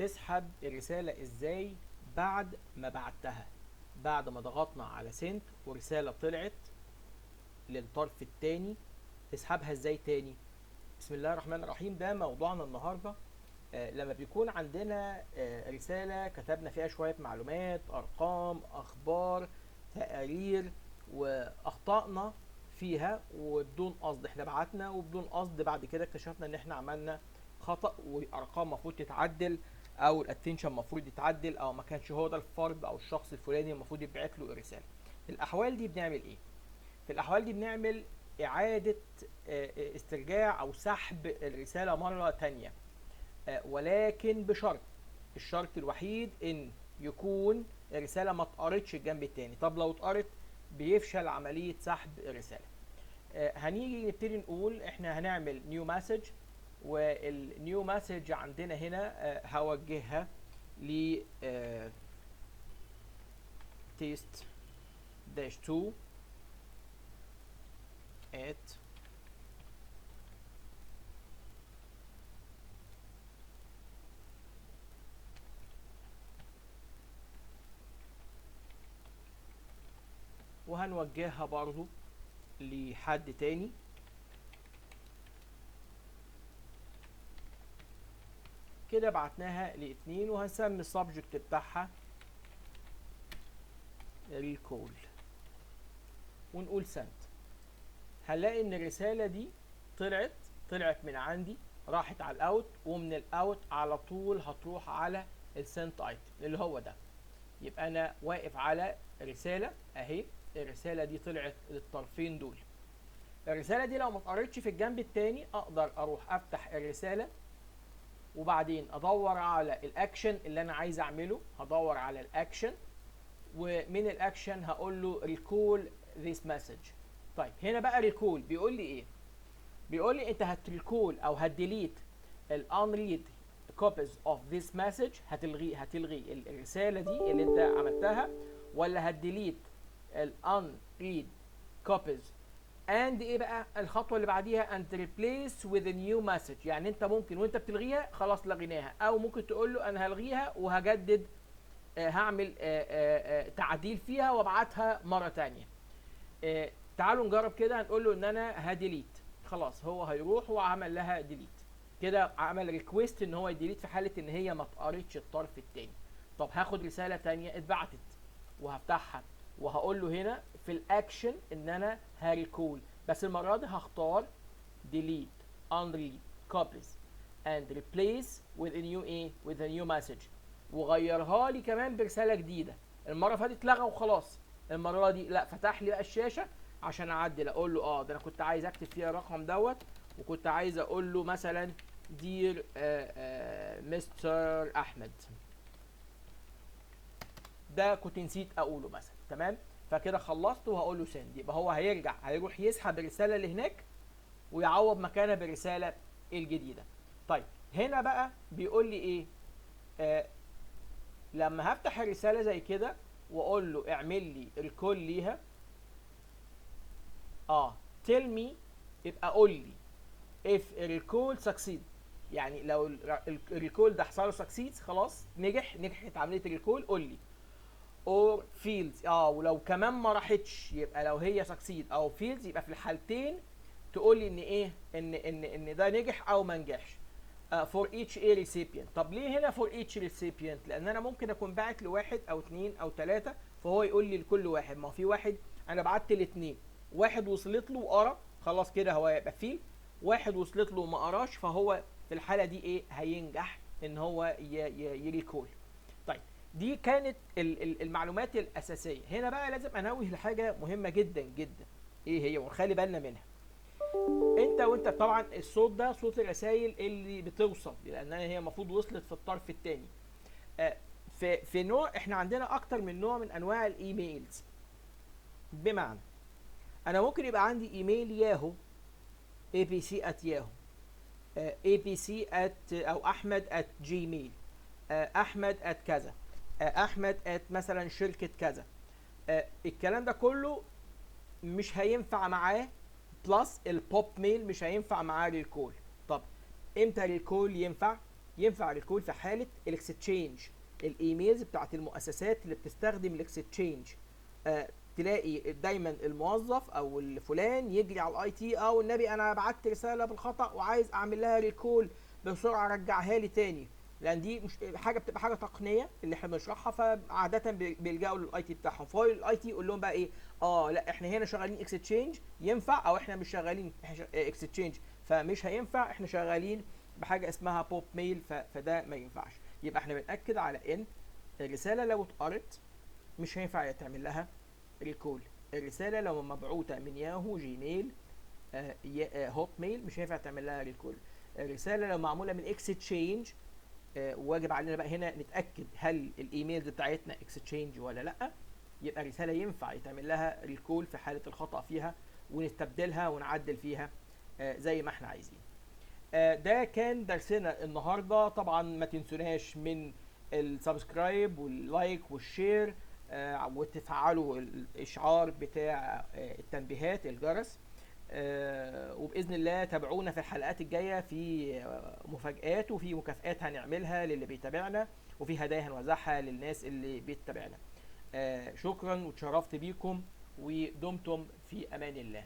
تسحب الرسالة ازاي بعد ما بعتها، بعد ما ضغطنا على send ورسالة طلعت للطرف التاني، تسحبها ازاي تاني؟ بسم الله الرحمن الرحيم. ده موضوعنا النهارده. لما بيكون عندنا رسالة كتبنا فيها شوية معلومات، أرقام، أخبار، تقارير، وأخطأنا فيها وبدون قصد، احنا بعتنا وبدون قصد بعد كده اكتشفنا ان احنا عملنا خطأ والأرقام المفروض تتعدل أو ال attention المفروض يتعدل أو ما كانش هو ده الفرد أو الشخص الفلاني المفروض يتبعت له الرسالة. في الأحوال دي بنعمل إيه؟ في الأحوال دي بنعمل إعادة استرجاع أو سحب الرسالة مرة تانية، ولكن بشرط. الشرط الوحيد ان يكون الرسالة ما اتقرتش الجنب التاني. طب لو اتقرت بيفشل عملية سحب الرسالة. هنيجي نبتدي نقول احنا هنعمل new message، وال new message عندنا هنا هوجهها ل test dash 2 at وهنوجهها برضو لحد تاني كده. بعتناها لاتنين وهنسمي ال subject بتاعها recall ونقول send. هنلاقي ان الرسالة دي طلعت من عندي، راحت على ال out، ومن ال out على طول هتروح على ال sent item اللي هو ده. يبقى انا واقف على رسالة اهي، الرسالة دي طلعت للطرفين دول. الرسالة دي لو ما اتقرتش في الجنب التاني اقدر اروح افتح الرسالة وبعدين ادور على الاكشن اللي انا عايز اعمله. هدور على الاكشن ومن الاكشن هقول له recall this message. طيب هنا بقى recall بيقول لي ايه؟ بيقول لي انت هت recall او هت delete ال unread copies of this message، هتلغي الرسالة دي اللي انت عملتها، ولا هت delete ال unread copies and ايه بقى الخطوة اللي بعديها؟ and replace with a new message. يعني انت ممكن وانت بتلغيها خلاص لغيناها، او ممكن تقول له انا هلغيها وهجدد، هعمل تعديل فيها وابعتها مرة تانية. تعالوا نجرب كده. هنقول له ان انا ه delete، خلاص هو هيروح وعمل لها delete كده، عمل request ان هو ي delete في حاله ان هي ما اتقرتش الطرف التاني. طب هاخد رسالة تانية اتبعتت وهفتحها وهقول له هنا في الاكشن ان انا ه recall، بس المرة دي هختار delete unread copies and replace with a new ايه؟ with a new message، وغيرها لي كمان برسالة جديدة. المرة اللي فاتت اتلغى وخلاص، المرة دي لا، فتح لي بقى الشاشة عشان اعدل، اقول له ده انا كنت عايز اكتب فيها الرقم دوت، وكنت عايز اقول له مثلا dear مستر احمد، ده كنت نسيت اقوله مثلا. تمام، فكده خلصت وهقول له send. يبقى هو هيرجع هيروح يسحب الرسالة اللي هناك ويعوض مكانها بالرسالة الجديدة. طيب هنا بقى بيقول لي ايه؟ لما هفتح الرسالة زي كده واقول له اعمل لي recall ليها، tell me، يبقى قول لي if recall succeed، يعني لو ال recall ده حصل له succeed خلاص نجحت عملية ال recall قول لي، or fails، ولو كمان ما راحتش يبقى لو هي succeed او fails يبقى في الحالتين تقول لي ان ايه، ان ان ان ده نجح او ما نجحش. for each a recipient. طب ليه هنا for each recipient؟ لان انا ممكن اكون باعت لواحد او اتنين او تلاتة، فهو يقول لي لكل واحد. ما هو في واحد انا بعت لاتنين، واحد وصلت له وقرا خلاص كده هو هيبقى fail، واحد وصلت له وما قراش فهو في الحالة دي ايه؟ هينجح ان هو ي recall. طيب دي كانت المعلومات الاساسية. هنا بقى لازم انوه لحاجة مهمة جدا جدا، ايه هي؟ ونخلي بالنا منها. انت وانت طبعا الصوت ده صوت الرسائل اللي بتوصل، لان هي المفروض وصلت في الطرف الثاني. في نوع، احنا عندنا اكتر من نوع من انواع ال emails. بمعنى انا ممكن يبقى عندي ايميل ياهو abc at yahoo، abc at او احمد at gmail، احمد at كذا، احمد at مثلا شركة كذا. الكلام ده كله مش هينفع معاه، plus ال POP mail مش هينفع معاه recall. طب امتى recall ينفع؟ ينفع recall في حاله ال Exchange، ال emails بتاعت المؤسسات اللي بتستخدم ال Exchange. تلاقي دايما الموظف او الفلان يجري على ال IT، او النبي انا بعت رسالة بالخطا وعايز اعمل لها recall بسرعة، رجعها لي تاني، لان دي مش حاجة بتبقى حاجة تقنية اللي احنا بنشرحها، فعاده بيلجأوا لل IT بتاعهم. فهو ال IT يقول لهم بقى ايه؟ لا احنا هنا شغالين Exchange ينفع، او احنا مش شغالين Exchange فمش هينفع، احنا شغالين بحاجة اسمها POP mail فده ما ينفعش. يبقى احنا بنأكد على ان الرسالة لو اتقرت مش هينفع يتعمل لها recall. الرسالة لو مبعوثه من Yahoo، Gmail، Hotmail مش هينفع تعمل لها recall. الرسالة لو معمولة من Exchange، واجب علينا بقى هنا نتاكد هل الايميل بتاعتنا Exchange ولا لا. يبقى رسالة ينفع يتعمل لها recall في حاله الخطا فيها، ونستبدلها ونعدل فيها زي ما احنا عايزين. ده كان درسنا النهارده. طبعا ما تنسوناش من ال subscribe وال like وال share، وتفعلوا الاشعار بتاع التنبيهات الجرس، وباذن الله تابعونا في الحلقات الجاية في مفاجآت وفي مكافآت هنعملها للي بيتابعنا، وفي هدايا هنوزعها للناس اللي بتتابعنا. شكرا وتشرفت بيكم، ودمتم في امان الله.